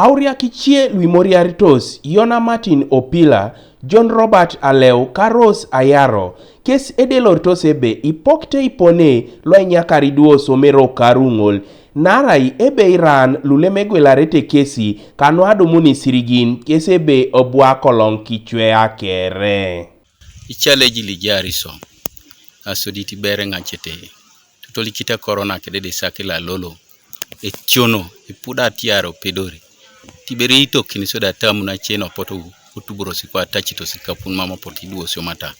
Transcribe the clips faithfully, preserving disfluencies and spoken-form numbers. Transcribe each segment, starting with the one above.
Auriak icie luimoriaritos Yona Martin Opila, John Robert Aleu ka Rose Ayaro, kes ede loritos ebe ipokite ipone lo ainyakar iduo osomero karu ŋol, naarai ebe iran lulemegwelarete kesi kanu adumun isirigin kes ebe obu akolong kichwea kere. Ical ejili jariso, asodit ibere ŋacete, totolikite korona kedede sakila lolo, etiono, ipuda tiar opedori, tiberi itokini soda tamun acen opotu, otuburosi kwa tacitosi kapun mam opotu iduosio mata.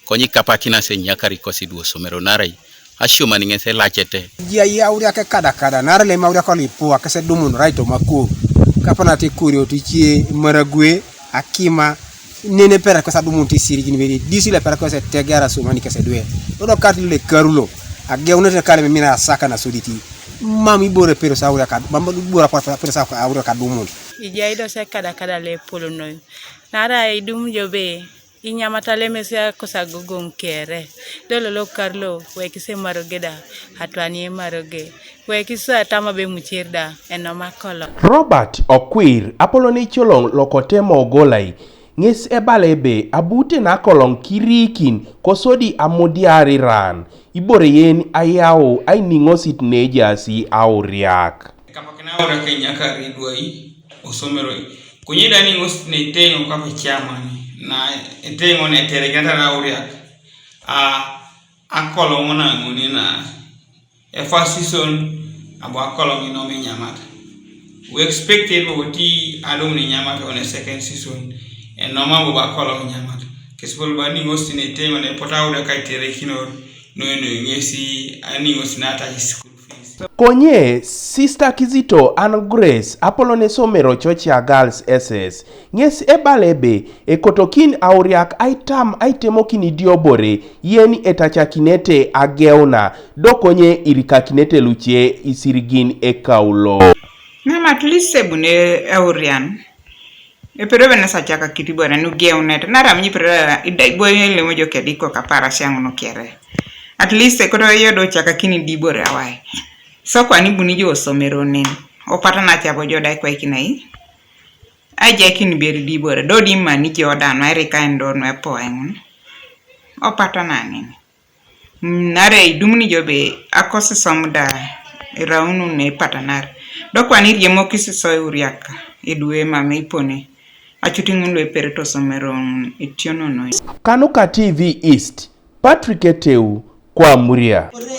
Konyi kapakinas enyakar ikosi iduosio mero narai, asiomani ŋes elacete. Jia yauriak ekadakada, naarai lem auriak olipu, akese dumun raito makuo, kapanat ekurio ticie maragwe, akima, nene pere kwesa dumun tisirigin bedi, disi le pere kwesa tegera sumani kese dwe. Dodo kat le karulo, ageunete kale memina asaka na suditi. Mam ibore pero sa auriak ad-, mam ibore apar pero sa auriak adumun. Ijai do se kada kada le polo noi. Nara idum jobe, inyamata lemesi akosa gogoŋ kere. Dolo lo karlo, wekise maroge da, atwanie maroge. Wekise atama be mucer da, enoma kolo. Robert Okwir, apolon ecoloŋ lokotema ogolai, ŋes ebala ebe abute nakoloŋ kiriikin kosodi amudiar iran, ibore yen ayau ainiŋosit neejaasi auriak. Kapakina auriak enyakar idwai osomero, konye da niŋosit neteŋo kape chairman, na eteŋo neteregenata auriak, a, akoloŋ na ŋuni na e first season abu akoloŋ inom inyamat. We expected bobo ti adum ni inyamat on a second season, enoma bobo akoloŋ inyamat. Kesipol ba niŋosi ne teŋo ne pota uda kai tere kinor, no no ŋesi aniŋosi na taji school fees. Konye Sister Kizito an Grace apolon esomero Chochia Girls S S, ŋes ebala ebe ekotokin auriak aitam aitemokin idiobore yen etacakinete ageuna, do konye irikakinete luce isirigin ekaulo. Mam at least ebune eurian. Epedore bene sacaka kiti bore nu geunete. Naram nyi pedore ida ibo lemo jo kediko kapara siang no kere. At least ekoto yodo caka kini di bore awai. So kwani buni jo osomero nen. Opata na chabo jo dai kwa ikinai. Aje kini beri di bore. Do di mani jo da no erika endo no epo engun. Opata na nini. Nare idumuni jobe akosi som da iraunu ne patanar. Dokwan iriemokisi so euriaka edue mama ipone. Acuti ŋun lo eperito someron etiononoi. Kanuka T V East, Patrick Eteu, Kwamuria.